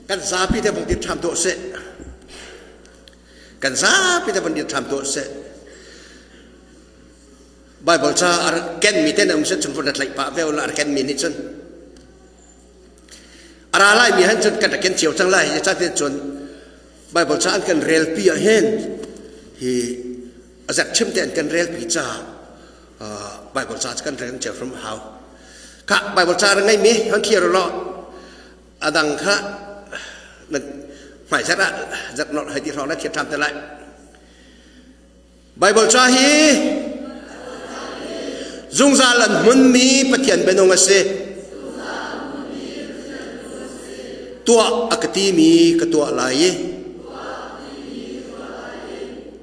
Kan zapi te vong dir ṭham tuah seh. Kan zapi te vong dir ṭham tuah seh. Bible ca a rak kenmi te na um seh cun vun ra tlaih pah ve ula a rak kenmi nih cun a ra laimi han cun kan rak ken cio cang lai zeicahtiah cun Bible ca an kan relpi ah hin hi a zek chim te an kan relpi ca Bible ca kan rel cio from hau kha Bible ca ra ngeimi hon thlir law a dang kha nan hmai zat ah zat nolh hei ti hrawng na thiat ṭham te lai Bible ca hi zungzal an hmunmi Pathian bianung a si. Tuah a ka timi ka tuah lai i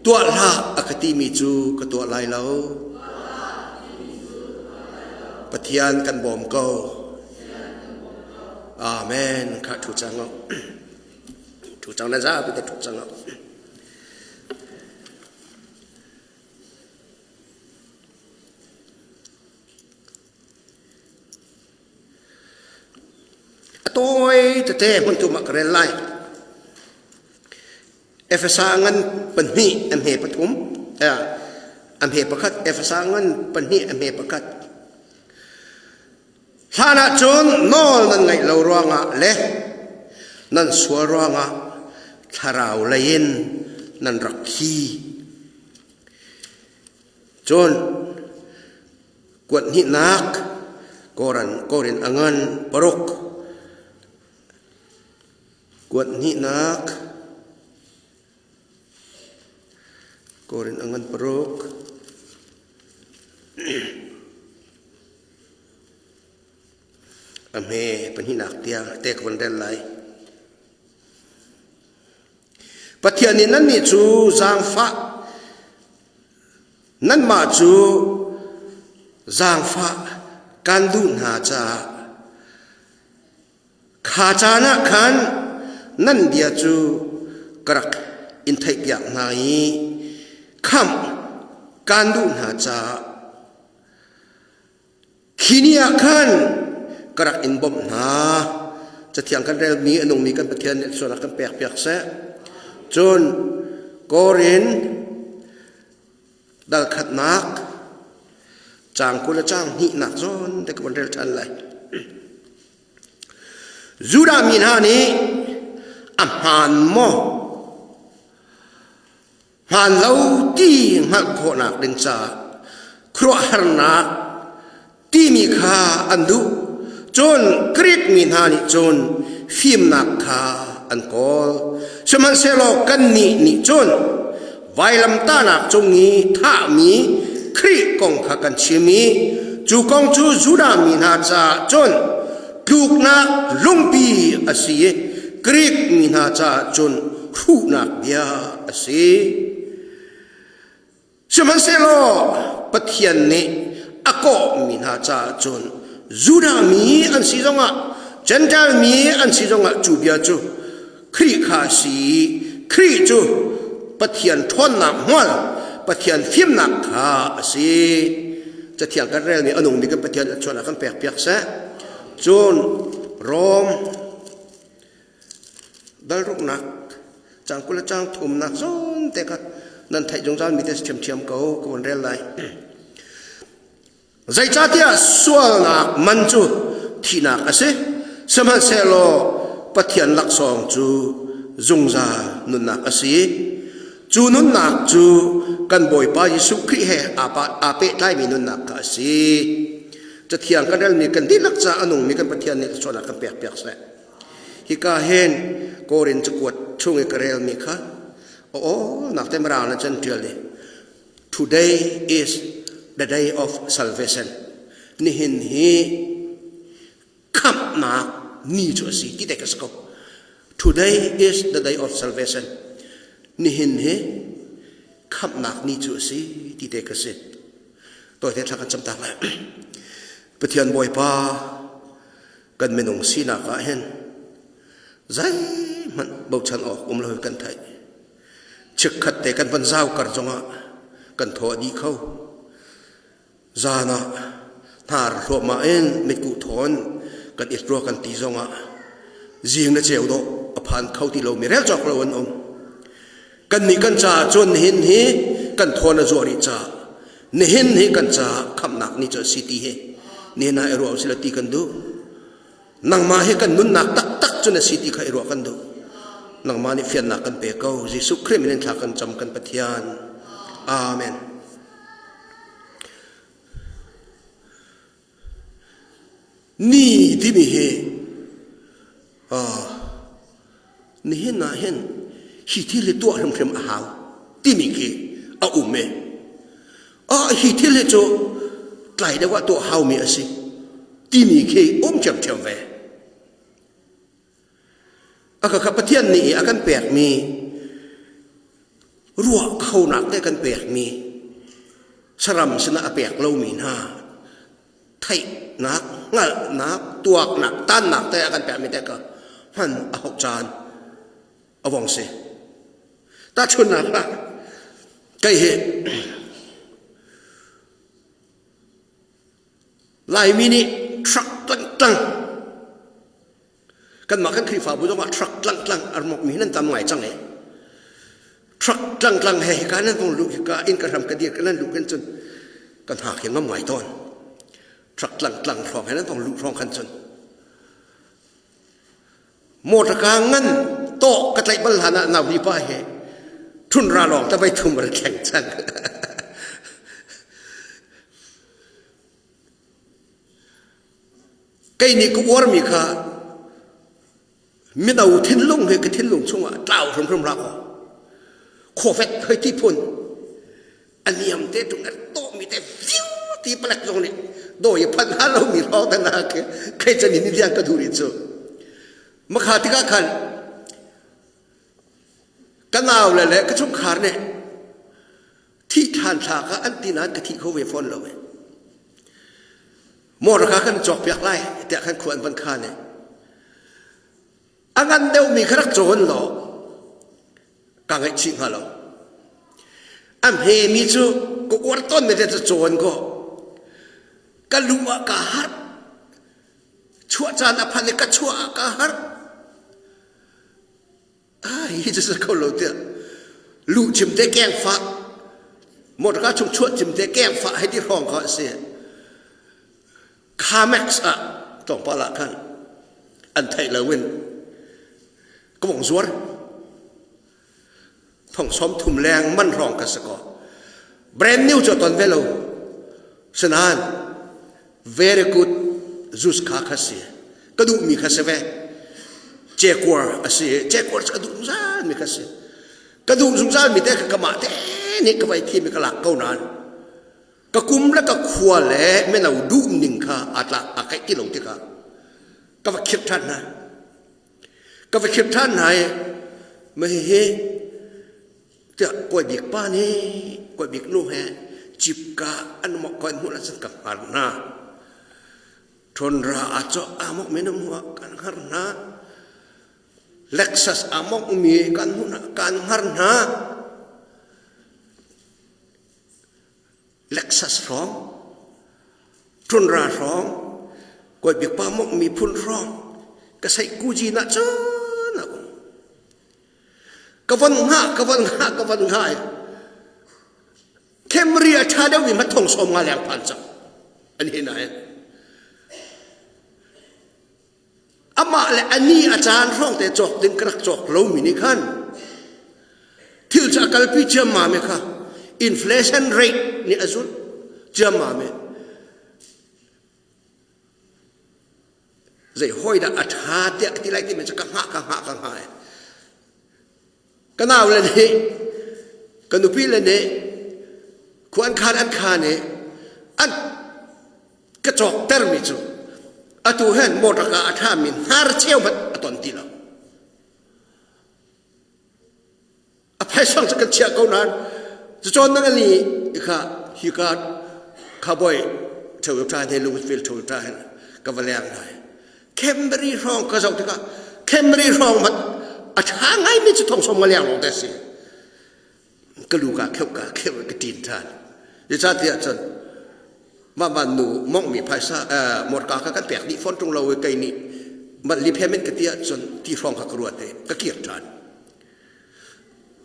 tuah hlah a ka timi cu ka tuah lai lo. Pathian kan bawm ko. Amen. Kha thu cang o. Thu cang na za te thu cang o. A tawi tete hmun tu mah ka rel lai. Efesa ngan pahnih a hme pathum a hme pakhat Efesa ngan pahnih a hme pakhat Hlan ah cun nawl nan ngaih lo ruangah le nan sual ruangah thlarau lei in nan rak thi. Cun kuat hnihnak Koran Korin a ngan paruk kuat hnihnak Korin a ngan paruk A hme pahnihnak tiang te ka von rel lai. Pathian nih nannih cu zaangfah nanmah cu zaangfah kan duh hna caah Kha caan ah khan nan bia cu ka rak in theihpiak hna i khamh kaan duh hna caah khi ni ah khan ka rak in bawmh hna. Cathiang kan relmi a nungmi kan Pathian nih sualnak kan pekpiak seh. Cun Korin dal khatnak caang 20 le caang hnihnak zawn te ka von rel ṭhan lai. Judah mi hna nih a hmaan maw hmaan lo ti hngalh khawhnak ding caah khuaruahharnak timi kha an duh. Cun Greek mi hna nih cun fimnak kha an kawl. Sihmanhsehlaw kannih nih cun vailamtahnak cung i thahmi Khrih kong kha kan chim i cu kong cu Judah mi hna caah cun tluknak lungpi a si i Greek mi hna caah cun hruhnak bia a si. Sihmanhsehlaw Pathian nih a kawhmi hna caah cun Judah mi an si zongah Jentail mi an si zongah cu bia cu Khrih kha a si i Khrih cu Pathian ṭhawnnak hmual Pathian fimnak kha a si. Cathiang kan relmi a nungmi kan Pathian a chuan ah kan pekpiak seh. Cun Rom dal ruknak cang 20 le cang thumnak zawn te kha nan theih zungzal mi te ṭhiamṭhiam ko ka von rel lai. Zeicahtiah sualnak man cu thihnak a si, sihmanhsehlaw Pathian laksawng cu zungzal nunnak a si. Cu nunnak cu kan Bawipa Jesuh Khrih he aa pehtlaimi nunnak kha a si. Cathiang kan relmi kan dihlak caah a nungmi kan Pathian nih thluachuahnak kan pekpiak seh. Hika hin Korin cakuat chung i ka relmi kha aw nak te mirang na chan ṭial i Today is the day of salvation. Nihin hi khamhnak ni cu a si ti te ka si ko. Today is the day of salvation. Nihin hi khamhnak ni cu a si ti te ka si. Tawite thla kan cam tak lai. Pathian Bawipa kan minung sinak ah hin zeihmanh bochan awk um lo kan theih. Chikkhat te kan van zau kar zongah kan thaw a dih kho. Zan ah hnar hluahmah in mitkuh thawn kan it rua kan ti zongah zing le ceu dawh a. phan kho ti lomi rel cawk lo an um. Kannih kan caah cun nihin hi kan thawn a zuah rih caah nihin hi kan caah khamhnak ni cu a si ti hi nihin ah i ruah usila ti kan duh. Nangmah hi kan nunnak taktak cu na si ti kha i ruah kan duh. Nangmah nih fiannak kan pe ko. Jesuh Khrih min in thla kan cam kan Pathian. Amen. Ni timi hi nihin ah hin hi thil hi tuah hrimhrim a hau timi khi a um i ah hi thil hi cu tlai deuh ah tuah haumi a si timi khi um ṭhiamṭhiam ve. A ka kha Pathian nih a kan pekmi ruah khonak te kan pekmi saram sinah a pek lomi hna theihnak, hngalhnak, tuaknak, tannak te a kan pekmi te ka hman a hauh caan a vong si. Tahchunhnak ah kei hi Laimi nih truck tlangtlang kanmah kan Khrihfabu zongah truck tlangtlang a mokmi nan tam ngai cang e. Truck tlangtlang he hika nan vong luh hika inn ka hram ka dir ka nan luh khan cun kan hak hi ngam ngai tawn. Truck tlangtlang hrawng he nan vong luh hrawng khan cun motor ka ngan tawh ka tlaih bal hlan ah nau hi pa he thun ra lawng ta vai thum ra thleng cang. Kei nih ka uarmi kha mino thinlung he ka thinlung chungah tlau hrimhrim hlah kaw khuafet hoi ti phun a niam te tung a tawhmi te viu ti palek zong nih dawi phan ha lomi hrawng te na khi khei chan in rian ka duh rih cu makha tikah khan ka nau le le ka chungkhar nih Thih ṭhan thla kha an ti nain ka thi kho ve fawn lo e. Motor kha kan cawkpiak lai tiah khan khua an van khan e. A ngan deuhmi kha rak cawn law ka ngaihchih hnga lo. A hmemi cu ka uar tawnmi te cu cawn ko. Ka lu ah kaa harh. Chuah caan a phan i ka chuah ah kaa harh. Ai hi cu si kho lo tiah lu chim te keng fah motorka chung chuah chim te keng fah hei ti hrawng kha a si Carmax ah tlawmpal ah khan an theih lo in ka vong zuar thong som thum leng man hrawng ka si ko brand new cu ton ve lo sinain very good juice kha kha si ka duhmi kha si ve Jaguar a si Jaguar cu ka duh zungzal mi kha si ka duh zungzal mi te kha kamah te nih ka vai thim i ka lak ko nain ka kum le ka khua le mino duh ning kha aa tla aa kaih ti lo tikah ka va khirh ṭhan hna ka va khirh ṭhan hna i mah hihi tiah kawi bik pa nih kawi bik nu he cipka an mok ko an hmuh ahcun ka hngar hna ṭhawnra aa cawh aa mok mi na hmuh ah kan hngar hna Lexus aa mok mi kan hmuh hna kan hngar hna Lexus hrawng Ṭunra hrawng kawi bik pa mok mi phun hrawng ka seih kuji na cun a um Ka von hngah, ka von hngah, ka von hngah i Camry a ṭha deuhmi hma thong sawm nga leng phan cang. An hin ah hin. Amah le ani a caan hrawng te cawk ding ka rak cawk lomi nih khan thil cu a kalpi ciammam i kha inflation rate nih a zulh ciammam i Zei hawi dah a ṭha tiah ka ti lai timi cu ka hngah ka hngah ka hngah i ka nau le nih ka nupi le nih khua an khan an khan i an ka cawktermi cu atu hin motor ka a ṭhami hnarcheu hmanh a ton ti lo. A phaisang cu kan chiah ko nain cucawn na ngani kha hi ka cowboy Toyota he Louisville Toyota he ka va leng lai. Camry hrawng ka zoh tikah Camry hrawng hmanh a ṭha ngaimi cu thong som nga leng lawng te si. Ka lu ka kheuh ka kheuh ka ṭin ṭhan. Zeicahtiah cun mah van nu mongmi phaisa morka kha kan pek dih fawn ṭung lo i kei nih. Mah liphem in ka ti ahcun ti hrawng kha ka ruat i ka kir ṭhan.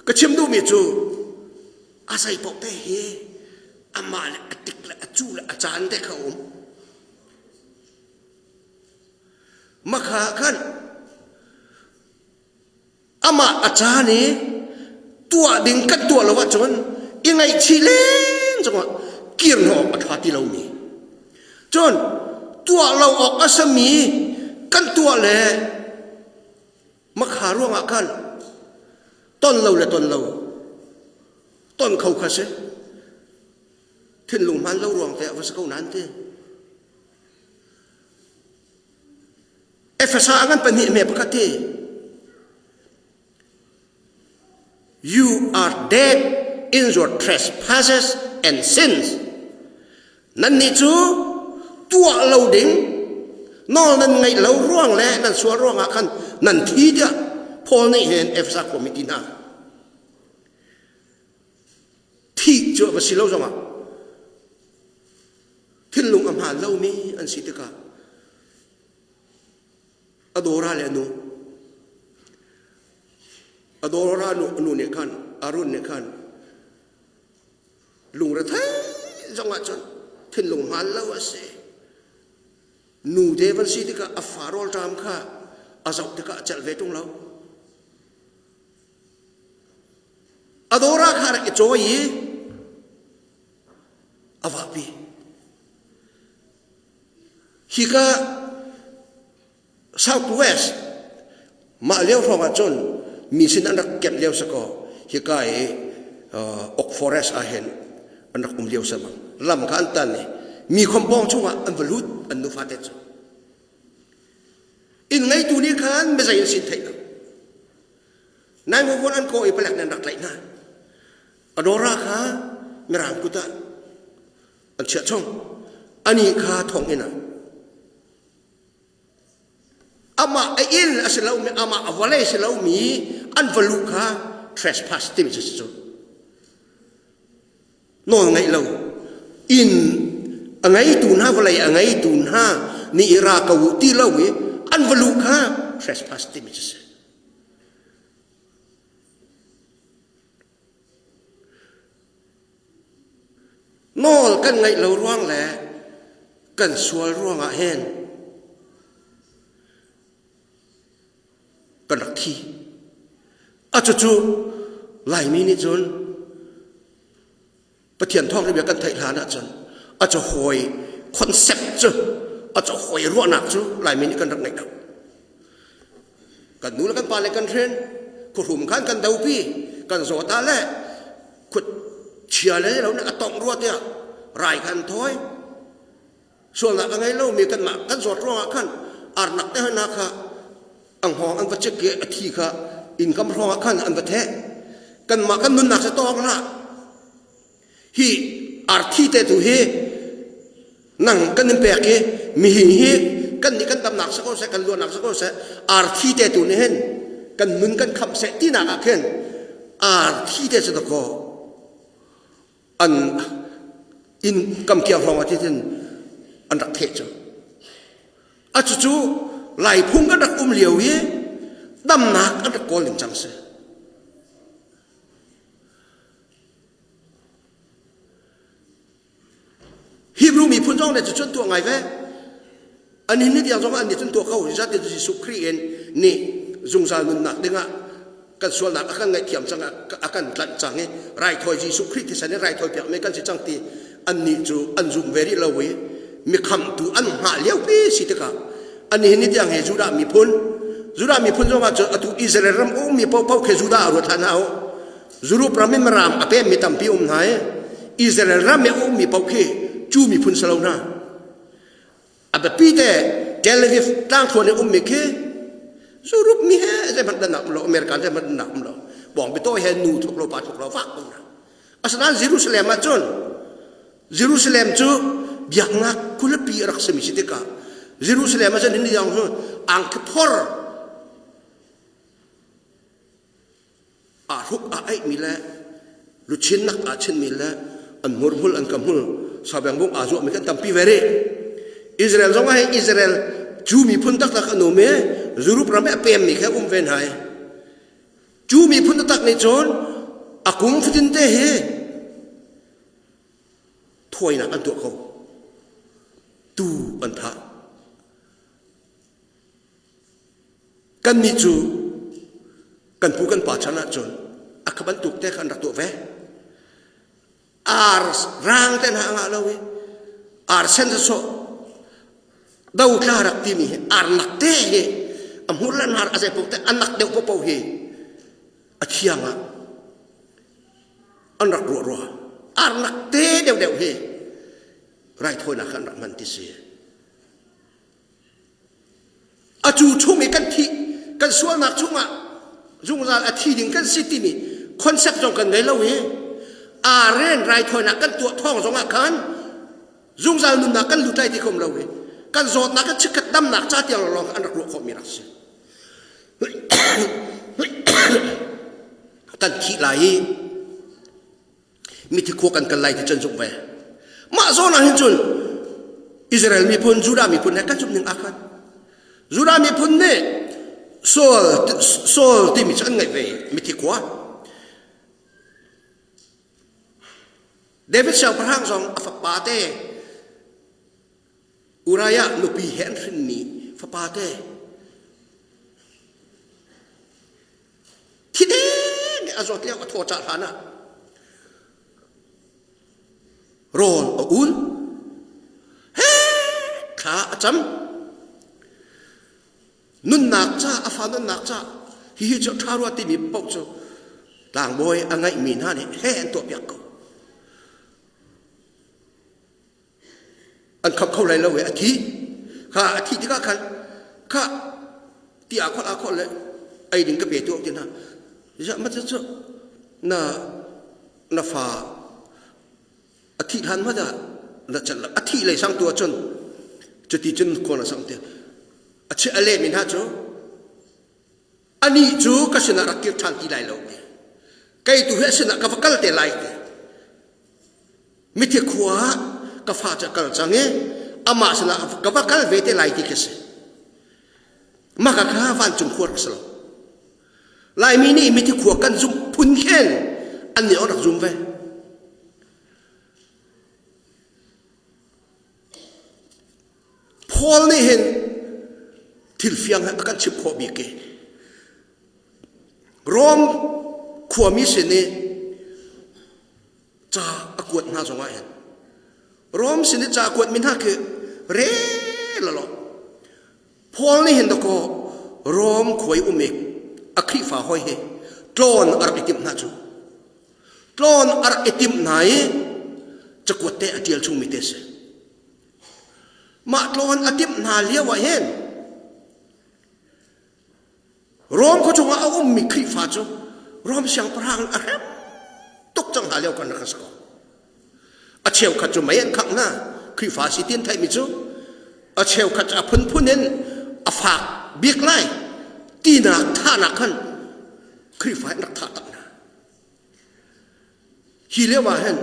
Ka chim duhmi cu a zei paoh te hi amah le a tik le a cu le a caan te kha um. Makha khan amah a caan i tuah ding kan tuah lo ahcun i ngaihchih len zongah kir hna awk a ṭha ti lomi. Cun tuah lo awk a sami kan tuah le makha ruangah khan ton lo le ton lo ton kho kha si thinlung hman lo ruang te a va si ko nan ti Efesa a ngan pahnih me pakhat hi You are dead in your trespasses and sins. Nannih cu tuah lo ding nawl nan ngaih lo ruang le nan sual ruangah khan nan thi tiah Paul nih hin Efesa khuami ti hna. Thih cu a va si lo zongah thinlung a hmaan lomi an si tikah a dawra le a nu a dawra nu nu nih khan Arun nih khan lungrethei zongah cun thinlung hmaan lo a si nu te van si tikah a fa rawlṭam kha a zoh tikah a celh ve ṭung lo a dawra kha rak i cawi i a vahpi. Hika South West mah lio hrawng ah cun mi sin an rak kemh lio sakaw hika i Oak Forest ah hin an rak um lio sa bang lam kha an tan i mi khompawng chungah an va lut an nufa te cu inn ngeitu nih khan mizei an sin theih lo 911 an kawh i palek nan rak tlaih hna Adora kha mirang kut ah an chiah chung. Ani kha thonginn ah amah a inn a si lomi amah a vawlei si lomi an va luh kha trespass timi cu si cu nawl ngeih lo inn a ngeitu hna vawlei a ngeitu hna nih i ra ko u ti lo i an va luh kha trespass timi cu si. Nawl kan ngaih lo ruang le kan sual ruangah hin kan rak thi. A cucu Laimi nih cun Pathian thawng bia kan theih hlan ahcun a cahawi concept cu a cahawi ruahnak cu Laimi nih kan rak ngeih lo. Kan nu le kan pa le kan hren khuhrum khan kan dopi kan zawt ah le khut chia le lo a tongh rua tiah rai khan thawi sualnak a ngei lomi kanmah kan zawt ruangah khan arnak te hna kha ang hawng an va cek i a thi kha innkam hrawngah khan an va theh kanmah kan nunnak cu tawng hlah hi arthi te tu hi nang kan in pek i mihin hi kan nih kan damnak si ko seh kan luanak si ko seh arthi te tu nih hin kan nun kan khamh seh tinak ah khin arthi te cu dakaw an inn kam kiang hrawng ah tin an rak theh cu a cucu laiphung kan rak um lio i damnak an rak kawl ning cang si Hebrew miphun zong nih cucun tuah ngai ve. An hin ni tiang zong an nih cun tuah ko. Zat Jesuh Khrih in nih zungzal nunnak dingah kan sualnak a kan ngaihthiam cang a kan tlanh cang i raithawi Jesuh Khrih thisen in raithawi piakmi kan si cang ti annih cu an zum ve rih lo i mikhamtu an hngah liopi si tikah an nihin ni tiang hi Judah miphun Judah miphun zongah cun atu Israel ram ummi paohpaoh khi Judah a ruat hlan hna u Europe ram in ram a pemmi tampi um hna i Israel ram i a ummi paoh khi cu miphun si lo hna A biapi te Tel Aviv tlangthluan i ummi khi Europe mi he zeihmanh dannak um lo, America zeihmanh dannak um lo. Bawng bitawi he nu thuk lo pa thuk lo fak um na. Asinain Jerusalem ah cun Jerusalem cu biaknak khualipi a rak simi si tikah Jerusalem ah cun hin yang cu angki phor aa hruk aa aihmi le luchin nak aa chinmi le an hmurhmul an ka hmul sabengbung aa zuahmi kan tampi ve rih Israel zong ah Israel Jew miphun taktak an um i Europe ram i a pemmi kha um ve hna i Jew miphun taktak nih cun a kum fatin te hi thawinak an tuah ko. Tuu an thah. Kannih cu kan pu kan pa chan ahcun a kha bantuk te kha an rak tuah ve. Ar rang te hna a ngah lo i ar sen sawsawh dotla rak timi hi ar nak te hi a hmur le hnar a zei paoh te a nak deuh paohpaoh hi a thiang ah an rak ruah rua. Ar nak te deuhdeuh hi raithawinak kha an rak hman ti si. A cu chung i kan thih kan sualnak chungah zungzal a thi ding kan si timi concept zong kan ngei lo i aa ren raithawinak kan tuah thawng zongah khan zungzal nunnak kan lut lai ti khom lo i kan zawtnak kan chikkhat damnak ca tiang lawng an rak ruah khawhmi rak si. Kan thih lai i mithi khua kan kal lai ti cun zumh ve mah zawn ah hin cun Israel miphun Judah miphun he kan zumh ning aa khat Judah miphun nih Saul Saul timi cu an ngeih ve mithi khua David siangpahrang zong a fapa te Uriah nupi he an hrinmi fapa te Thi deng a zawt lio a thaw cah hlan ah rawl a un he thla a cam nunnak ca a fa nunnak ca hihi cu ṭha rua timi paoh cu tlangbawi a ngaihmi hna nih he an tuahpiak ko An khap kho lai lo i a thi. Kha a thih tikah khan kha ti aa kholh aa kholh le ei ding ka pe tu ti hna. Ziah ma cu na na fa a thih hlan hmanh ah na celh a thih lei sang tu ahcun cuti cun khawn a sang te a chi a lehmi hna cu anih cu ka sinah rak kir ṭhan ti lai lo ti kei tu hi a sinah ka va kal te lai ti Mithi khua ah ka fa cu a kal cang i amah sinah ka va kal ve te lai ti khi si. Mah ka kha vancung khua rak si lo. Laimi nih mithi khua kan zumh phun khen an nih rak zum ve. Paul nih hin thil fiang a kan chimh khawh bik i Rom khuami sin i ca a kuat hna zongah hin Rom sin i ca a kuatmi hna khi re lalo Paul nih hin dakaw Rom khuai um i a Khrihfa hoi hi tlawn a rak i timh hna cu tlawn a rak i timh hna i cakuat te a ṭial chungmi te si mah tlawn a timh hna lio ah hin Rom khua chungah a ummi Khrihfa cu Rom siangpahrang a hrem tuk cang hna lio kan rak si ko. A cheukhat cu mei an khangh hna. Khrihfa si ti an theihmi cu a cheukhat cu a phunphun in a fak bik lai tinak thahnak khan Khrihfa in rak thah tak hna. Hi lio ah hin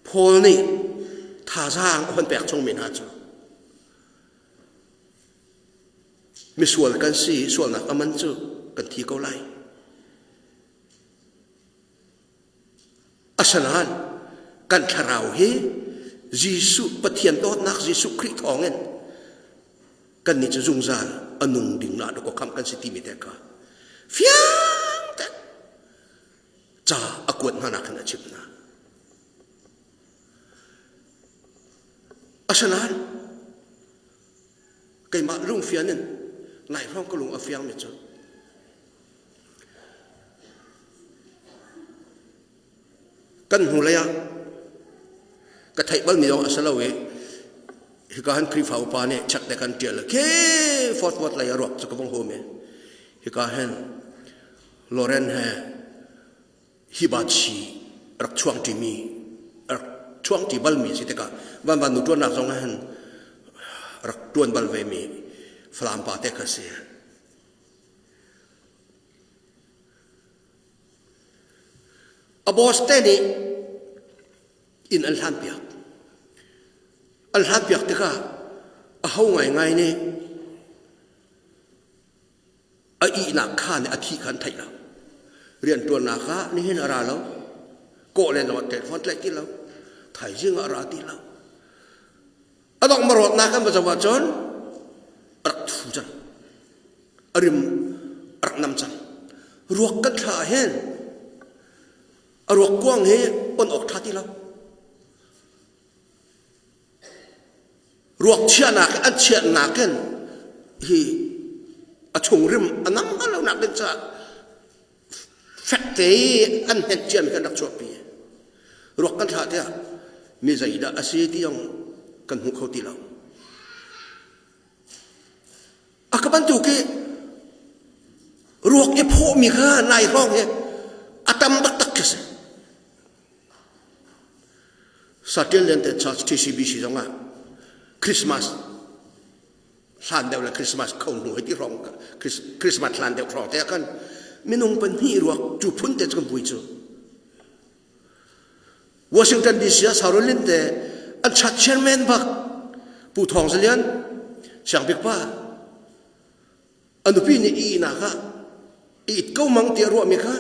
Paul nih thazaang a hon pek chungmi hna cu Misual kan si, sualnak a man cu kan thi ko lai. Asinain kan thlarau hi Jesuh Pathian dawtnak Jesuh Khrih thawngin kannih cu zungzal a nung ding la dawkaw khamh kan si timi te kha fiang tein ca a kuat hna nak hin a chimh hna. Asinain keimah lungfian in nai hrawng ka lung a fiangmi cu kan hnulei ah ka theih balmi zong a si lo i hika han Khrihfa upa nih check te kan ṭial khi Fort Worth lei a ruak cu ka vung hum i hika hin Loren he hi bachi rak chuangṭimi rak chuangṭi balmi si tikah vanvan nu ṭuannak zong ah hin rak ṭuan bal vemi Falam pa te kha si. A boss te nih inn an hlanpiak. An hlanpiak tikah a. Aho ngaingai nih a ihnak kha nih a thi kha an theih lo. Rianṭuannak ah nihin a ra lo. Kawh len zongah telephone tlaih ti lo. Thaizing ah a ra ti lo. A dongh marawtnak kan va zoh ahcun a rak thu cang. A rim a rak nam cang. Ruak kan thla ah hin a ruak kuang hi on awk ṭha ti lo. Ruak chiahnak an chiahnak in hi a chung rim a nam hnga lo nak ding caah fekte i an hnenh ciami kan rak chuahpi. Ruak kan thlah tiah mi zeidah a si ti zong kan hmu kho ti lo. A ka bantuk i ruak i phawhmi kha nai hrawng hi a tam taktak khi si. Saṭil Lente Church TCBC zongah Christmas hlan deuh le Christmas kho hnu hei ti hrawng Christmas hlan deuh hrawng te ah khan minung pahnih ruak cu phun te cu kan vui cu. Washington DC ah Sauron Linte an church chairman bak Pu Thawng Zalian Siangbik pa A nupi nih i ihnak ah i it ko mang tiah ruahmi kha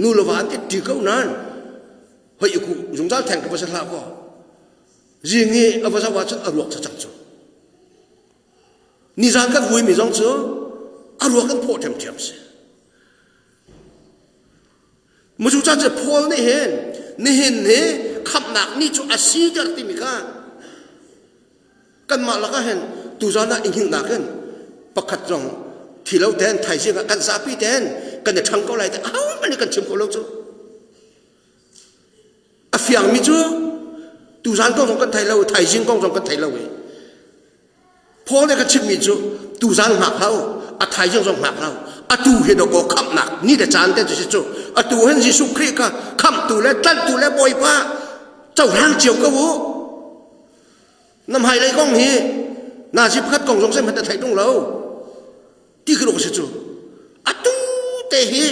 nu le va an it ṭi ko nain hoi i kuh zungzal theng ka va si hlah kaw zing i a va zoh ahcun a ruak cu cang cu nizan kan vuimi zong cu a ruak an phawh ṭhiamṭhiam si Mucu ca cu Paul nih hin nihin hi khamhnak ni cu a si tiah timi kha kanmah lakah hin tuzan ah i hngilhnak in pakhat zong thi lo ten thaizing ah kan zapi ten kan i ṭhang ko lai te ahohmanh nih kan chim kho lo cu a fiangmi cu tuzan kong zong kan thei lo thaizing kong zong kan thei lo i Paul nih ka chimmi cu tuzan hngak hlah u a thaizing zong hngak hlah u atu hi dawkaw khamhnak ni le caan te cu si cu atu hin Jesuh Khrih kha khamhtu le tlanhtu le Bawipa cohlang cio ko u Na hmailei kong hi nazi pakhat kong zong zeihmanh na theih tung lo ti khi si cu atu te hi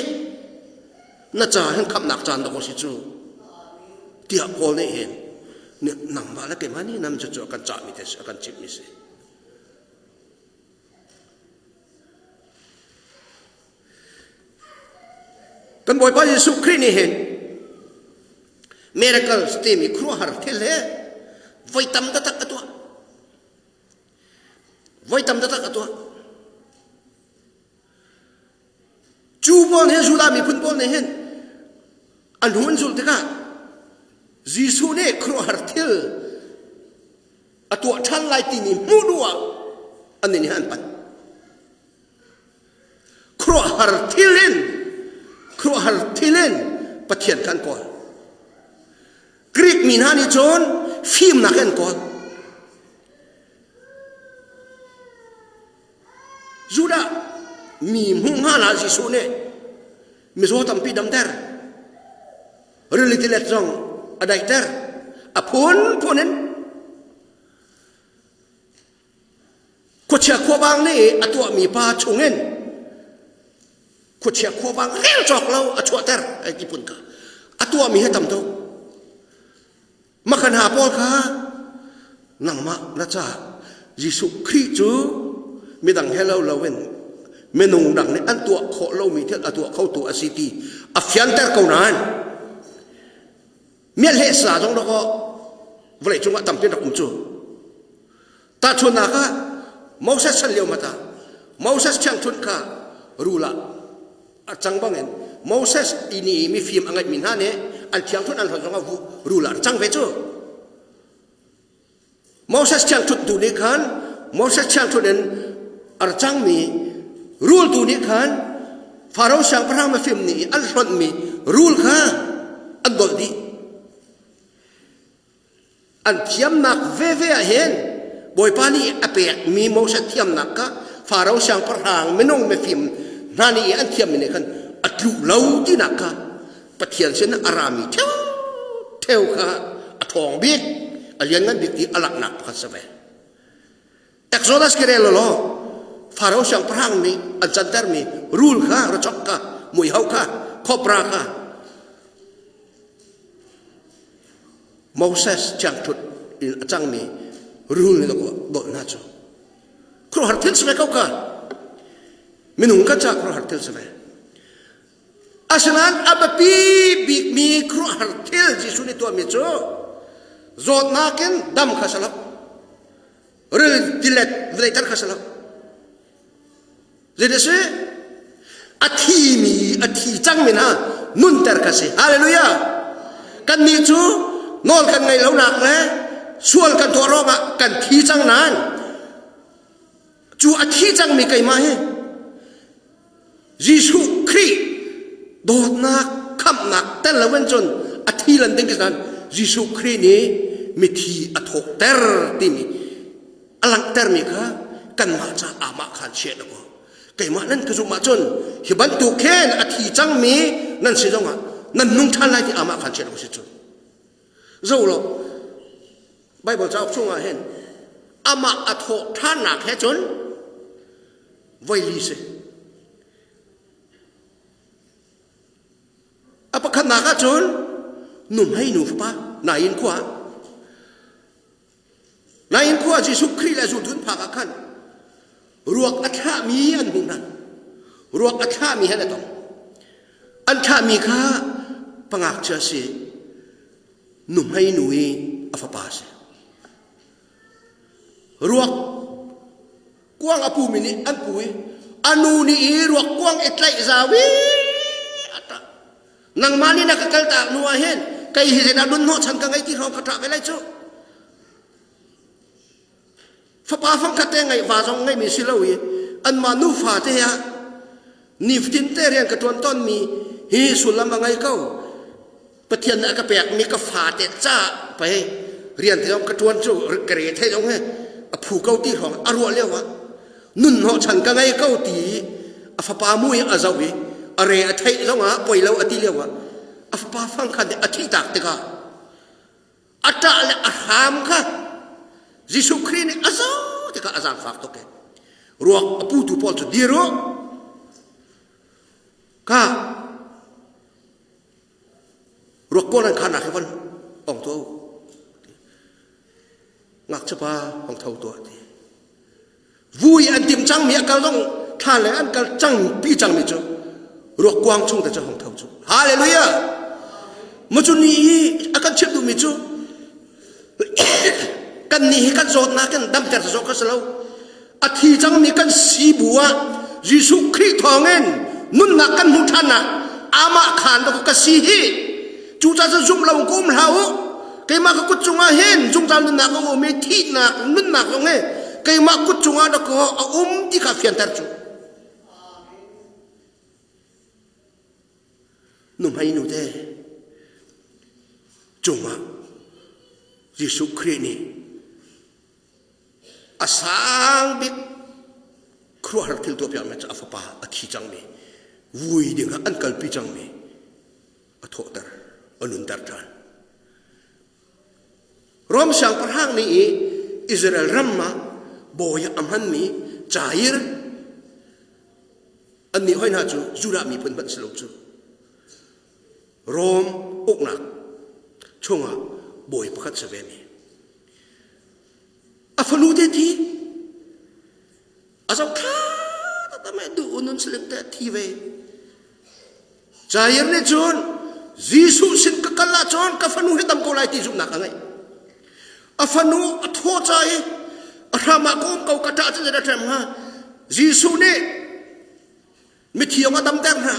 na ca hin khamhnak caan dawk si cu tiah Paul nih hin nangmah le keimah nih nam cu cu a kan cahmi te si a kan chimhmi si Kan Bawipa Jesuh Khrih nih hin miracles timi khuaruahhar thil he voi tam taktak a tuah. Voi tam taktak a tuah. Cu pawl nih Judah miphun pawl nih hin an hnu an zulh tikah Jesuh nih khuaruahhar thil a tuah ṭhan lai timi hmuh duh ah annih nih an panh. Khuaruahhar thil in khuaruahhar thil in Pathian kha an kawl. Greek mi hna nih cun fimnak an kawl. Judah mi hmuh hngal ah Jesuh nih mizaw tampi damter, rili tilet zong a daihter, a phunphun in Khuachia khuavang nih a tuahmi pa chungin khuachia khuavang rel cawk lo a chuahter ai ti phun kha a tuahmi hi tam tuk. Makhan ha pawl kha nangmah na ca Jesuh Khrih cu midang he lo loin minung dang nih an tuah khawh lomi thil a tuah khotu a si ti a fianter ko nain miahleh sa zong dawkaw vawlei cungah tampi rak um cu Tahchunhnak ah Moses chan lio mat ah Moses ṭhiangṭhunh kha rul ah a cang bangin Moses ini mifim a ngeihmi hna nih an ṭhiangṭhunh an hlonh zongah rul ah a cang ve cu. Moses ṭhiangṭhunh tu nih khan Moses ṭhiangṭhunh in a ra cangmi rul tu nih khan Faro siangpahrang mifim nih an hlonhmi rul kha an dolh dih. An thiamnak veve ah hin Bawipa nih a pekmi Moses thiamnak kha Faro siangpahrang minung mifim hna nih an thiammi nih khan a tlu lo tinak kha Pathian sin a rami ṭheu kha a ṭhawng bik a lianngan bik ti a langhnak pakhat si ve. Exodus ki rel law Faro siangpahrang nih an cantermi rul kha rachok kha muihau kha khopra kha Moses ṭhiangṭhut in a cangmi rul nih dawh hna cu. Khuaruahhar thil si ve ko ka. Minung kan caah khuaruahhar thil si ve. Asinain a biapi bikmi khuaruahhar thil Jesuh nih tuahmi cu zawtnak in dam kha si lo. Ril tilet vawlei ter kha si lo. Zeidah si? A thimi, a thi cangmi hna nunter kha si. Hallelujah! Kannih cu nawl kan ngeih lonak le sual kan tuah ruangah kan thi cang nain cu a thi cangmi keimah hi Jesuh Khrih dawtnak khamhnak tel loin cun a thi lan ding nain Jesuh Khrih nih mithi a thawhter timi a langhtermi kha kanmah ca amah khan chiah na ko keimah nan ka zumh ahcun hi bantuk khin a thi cangmi nan si zongah nan nung ṭhan lai ti amah khan chiah na ko si cun zo lo Bible cauk chungah hin amah a thawh ṭhannak he cun voili si a pakhatnak ah cun nuhmei nu fapa nain khua Nain khua Jesuh Khrih le zultu an phak ah khan ruak a thlahmi an hmuh hna. Ruak a thlahmi he an tong. An thlahmi kha pangakchia si, nuhmei nu i a fapa a si. Ruak kuang a pumi nih an pu i a nu nih i ruak kuang i tlaih zau i a ṭah. Nangmah nih na ka kaltak hnu ah hin kei hi zeidah nun hnawhchan ka ngei ti hrawng ka ṭah ve lai cu. Fapa fangkhat te ngeih va zong ngeimi si lo i anmah nufa te ah nifatin te rian ka ṭuan tawnmi hi sullam a ngei ko. Pathian nih a ka pekmi ka fate caah pei rian te zong ka ṭuan cu ka re thei zong he a phu ko ti hrawng a ruah lio ah nun hnawhchan ka ngei ko ti a fapa mui a zoh i a re a theih zongah poi lo a ti lio ah a fapa fang khan a thih tak tikah a ṭah le a hram kha Jesuh Khrih nih a zoh tikah a zaangfak tuk i ruak a putu pawl cu dir u ka ruak kawl an kharnak hi von ong tuah u ngakchia pa hong tho tuah ti vui an tim cangmi a kal zong thla le an kal cang pi cangmi cu ruak kuang chung te cu hong tho cu hallelujah ma cu ni hi a kan chimh duhmi cu kan nih hi kan zawtnak in damter zawk kha si lo a thi cangmi kan si bu ah Jesuh Khrih thawngin nunnak kan hmuh ṭhannak amah khaan ka ka si hi cucaah cun zumh lo ka um hlah u keimah ka kut cungah hin zungzal nunnak a um i thihnak nunnak zong hi keimah kut cungah dakaw a um ti kha fianter cu nuhmei nu te cungah Jesuh Khrih nih A sang bik khuaruahhar thil tuahpiakmi cu a fapa a thi cangmi, vui dingah an kalpi cangmi a thawhter, a nunter ṭhan. Rom siangpahrang nih i Israel ram ah bawi ah a hmanmi Jair annih hoi hna cu Judah miphun hmanh si lo cu Rom uknak chungah bawi pakhat si vemi A fanu te thi a zoh thla taktak mai duh nun saling te a thi ve. Jair nih cun Jesuh sin ka kal ahcun ka fanu hi dam ko lai ti zumhnak a ngeih. A fanu a thaw ca i a hram ah ka um ko ka ṭah cun zeidah ṭhem hnga? Jesuh nih mithi zong a damter hna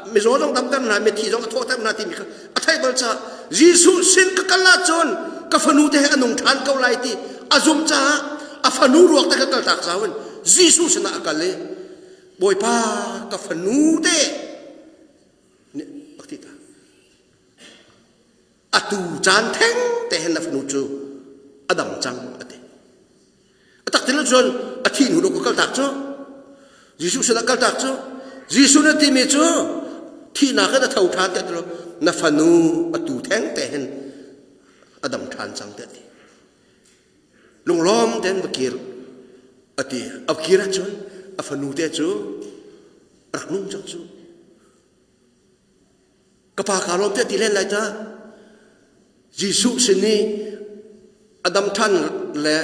mizaw zong damter hna mithi zong a thawhter hna timi kha a theih bal caah Jesuh sin ka kal ahcun ka fanu te he a nung ṭhan ko lai ti a zumh caah a fanu ruak te kha kaltak zau in Jesuh sinah a kal i Bawipa ka fanu te nih a ti ta atu caan theng te hin na fanu cu a dam cang a ti A tak ti lo cun a thih hnu ka kaltak cu Jesuh sinah kaltak cu Jesuh na timi cu thihnak in a tho ṭhan tiah ti lo na fanu atu theng te hin a dam ṭhan cang tiah ti lunglawm tein va kir a ti a kir ahcun a fanu te cu rak nung cang cu Ka pa kaa lawm tiah ti len lai ta. Jesuh sin i a dam ṭhan le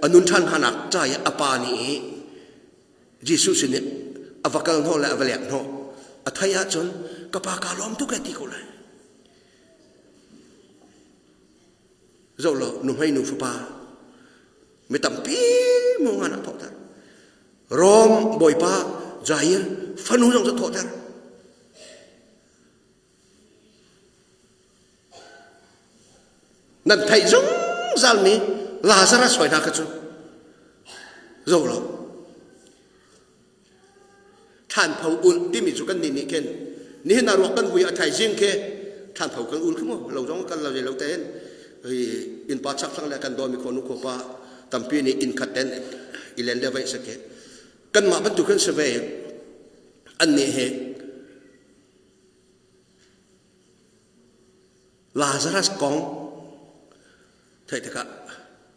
a nun ṭhan hnanak ca i a pa nih. Jesuh sin i a va kal hnawh le a va lek hnawh a theih ahcun ka pa kaa lawm tuk e ti ko lai. Zoh law nuhmei nu fapa mi tampi mu ngan a thawhter. Rom bawipa Jair fanu zong cu thawhter. Nan theih zungzalmi Lazarus hoi hna kha cu zoh law thlanpho ulh timi cu kan nih nih khin nihin ah ruak kan vui a thaizing khi thlanpho kan ul khi mu lo zong kan lo lo tein hi innpa chakthlang le kan dawmi khua nu khua pa tampi nih inn khat ten i len le vaih sake kanmah bantuk kan si ve an nih hi Lazarus kong theih tikah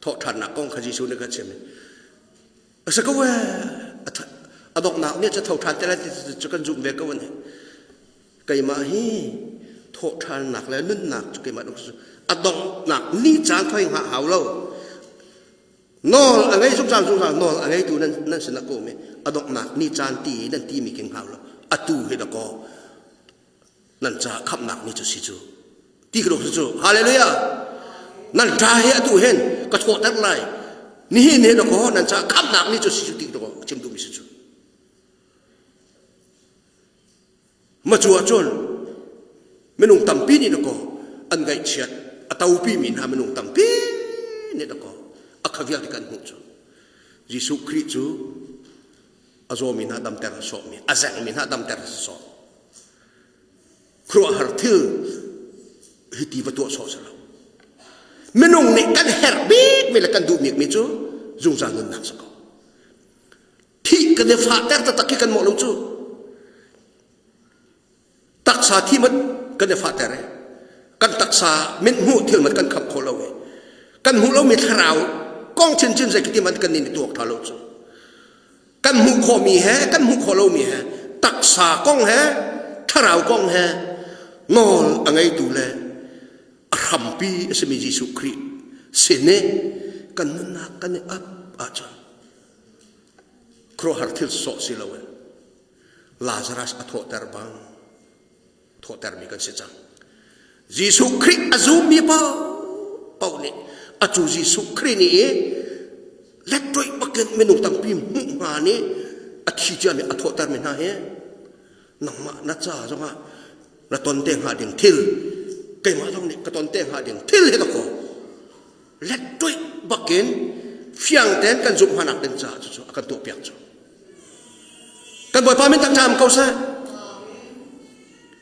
thawhṭhannak kong kha Jesuh nih kha chim. A si ko ee, a donghnak nih cu tho ṭhan te lai ti cu kan zumh ve ko ani. Keimah hi thawhṭhannak le nunnak cu keimah a donghnak ni caan thoi hngah hau lo. Nawl a ngei zungzal zungzal nawl a ngeitu nan nan sin a ko mi a donghnak ni caan ti nan ti mi king hau lo. Atu hi dakaw nan ca khamhnak ni cu si cu ti ka cu hallelujah nan ṭa hi atu hin ka thawhter lai nihin he dakaw nan ca khamhnak ni cu si cu ti ka chim duhmi si cu ma cu ahcun minung tampi nih dakaw an ngaihchiat a topi mi hna minung tampi nih dakaw a kha vialte kan hmuh cu Jesuh Khrih cu a zawmi hna damter a sawhmi a zengmi hna damter a sawh khuaruahhar thil hi ti va tuah sawh si lo minung nih kan herh bikmi le kan duh bikmi cu zungzal nunnak si ko thih kan i fahter taktak khi kan mawh lo cu Taksa thi mat kan i fahter i kan taksa mit hmuh thil mat kan khap kho lo i kan hmuh lomi thlarau kong chinchin zei khi man kan nih tuak ṭha lo cu kan hmuh khawhmi he kan hmuh khawh lomi he taksa kong he thlarau kong he nawl a ngeitu le a hrampi a simi Jesuh Khrih sin i kan nunnak kan i ap ahcun khuaruahhar thil sawh si loin Lazarus a thawhter bang thawhtermi kan si cang. Jesuh Khrih a zummi paoh nih acu Jesuh Khrih nih i lettoih bakin minung tampi hmuh hnga nih a thi ciami a thawhtermi hna hi nangmah na ca zongah na ton te hnga ding thil keimah zong nih ka ton te hnga ding thil hi ka kaw lettoih bakin fiang tein kan zumh hmanak ding caah cucu a kan tuahpiak cu Kan Bawipa min thangṭha ko seh.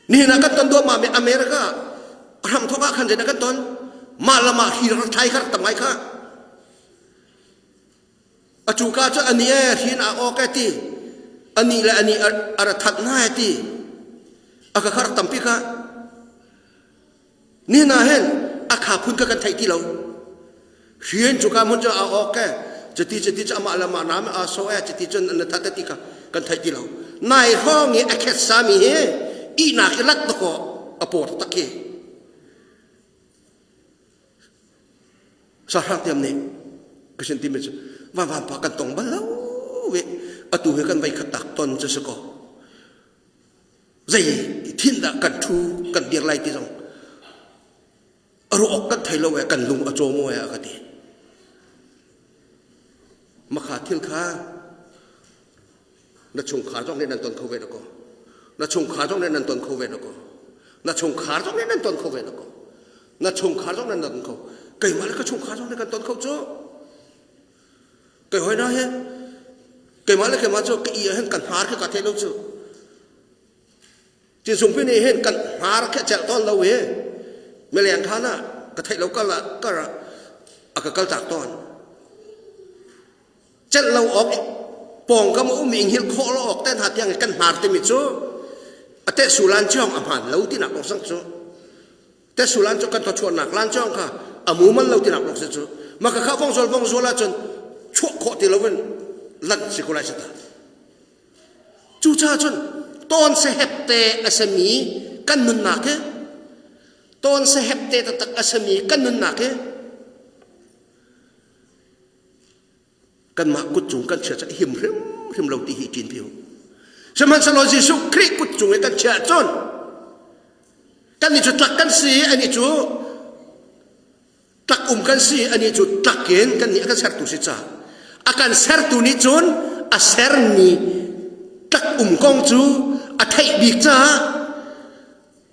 Nihin ah kan ton duahmah mi America hramthawk ah khan zeidah kan ton? Mah le mah hri rak thlai kha rak tam ngai kha. A cu ka cu ani e hrin a awk e ti. Ani le ani a ra that na e ti. A ka kha rak tampi kha. Nihin ah hin a kha phun kha kan theih ti lo. Hrian cu ka hmun cu a awk e cuti cuti cu amah le amah naam a so e cuti cun na that ti kha kan theih ti lo. Nai hrawng i a khet sami hi ihnak i lat dakaw a por tak hi. Sahrang tiam nih ka sin timi cu van van pa kan tong bal lo ve atu hi kan vei khat tak ton cu si ko. Zei thin dah kan ṭhu kan dir lai ti zong a ruah awk kan thei lo e kan lung a caw maw e a ka ti. Makha thil kha na chungkhar zong nih nan ton kho ve dakaw. Na chungkhar zong nih nan ton kho ve dakaw. Na chungkhar zong nih nan ton kho ve dakaw. Na chungkhar zong nih nan ton kho. Keimah le ka chungkhar zong nih kan ton kho cu. Kei hoi na he keimah le keimah cu ka i ah hin kan hnar khi ka thei lo cu. Cinsungpi nih hin kan hnar khi a celh tawn lo i mileng khan ah ka theih lo kal ah kar ah a ka kaltak tawn. Celh lo awk pawngkam a ummi hngilh khawh lo awk te hna tiang i kan hnar timi cu a teh sulan ciong a hmaan lo tinak lawng sang cu. Tesulan cu kan thawchuahnak lan cawng kha a mu man lo tinak lawng si cu. Mah ka kha vong zual vong zual ahcun chuah khawh ti loin lanh si ko lai si ta. Cucaah cun tawn sehep te a sami kan nunnak hi tawn sehep te taktak a sami kan nunnak hi kanmah kut cung kan chia cu a him hrimhrim. hrimhrim lo ti hi ṭin pi u. Sihmanhsehlaw Jesuh Khrih kut cung i kan chiah cun kannih cu tlak kan si, anih cu tlak um kan si, anih cu tlak in kannih a kan sertu si ca. A kan sertu nih cun a sermi tlak um kong cu a theih bik caah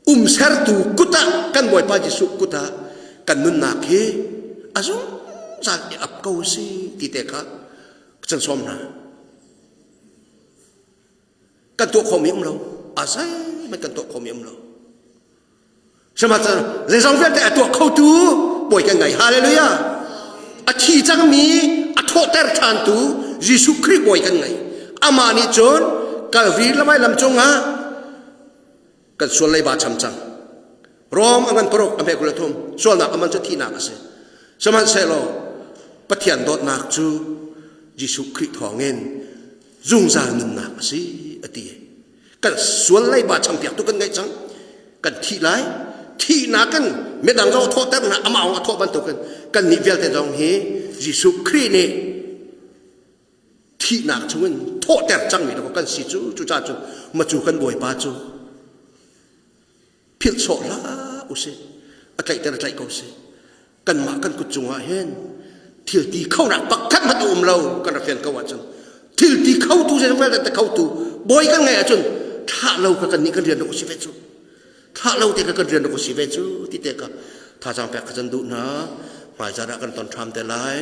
umsertu kut ah kan Bawipa Jesuh kut ah kan nunnak hi a zungzal i ap ko si ti te kha kan sawm hna. Kan tuah khomi um lo, a zeihmanh kan tuah khomi um lo. Sihmanhsehlaw zeizong vialte a tuah khotu Bawi kan ngei. Hallelujah! A thi cangmi a thawhter ṭhantu Jesuh Khrih Bawi kan ngei. Amah nih cun Kalvari lamai lam cungah kan sual leiba cham cang. Rom a ngan paruk a hme 23 sualnak a man cu thihnak a si. Sihmanhsehlaw Pathian dawtnak cu Jesuh Khrih thawngin zungzal nunnak a si a ti. Kan sual leiba champiak tu kan ngeih cang. Kan thi lai. Thihnak in midang zong thawhter hna amah a thawh bantukin kan nih vialte zong hi Jesuh Khrih nih thihnak chungin thawhter cangmi dawh kan si cu. Cucaah cun macu kan Bawipa cu philh sawh hlah usih, a tlaihter tlaih ko sih. Kanmah kan kut cungah hin thil ti khonak pakhat hmanh a um lo. Kan rak fian ko ahcun thil ti khotu zeizong vialte khotu bawi kan ngeih ahcun thlah lo kha kan nih kan rian dawh si ve cu, thlah lo te kha kan rian dawh si ve cu ti te kha thazaang pek kha kan duh hna. Hmaizarh ah kan ton ṭham te lai.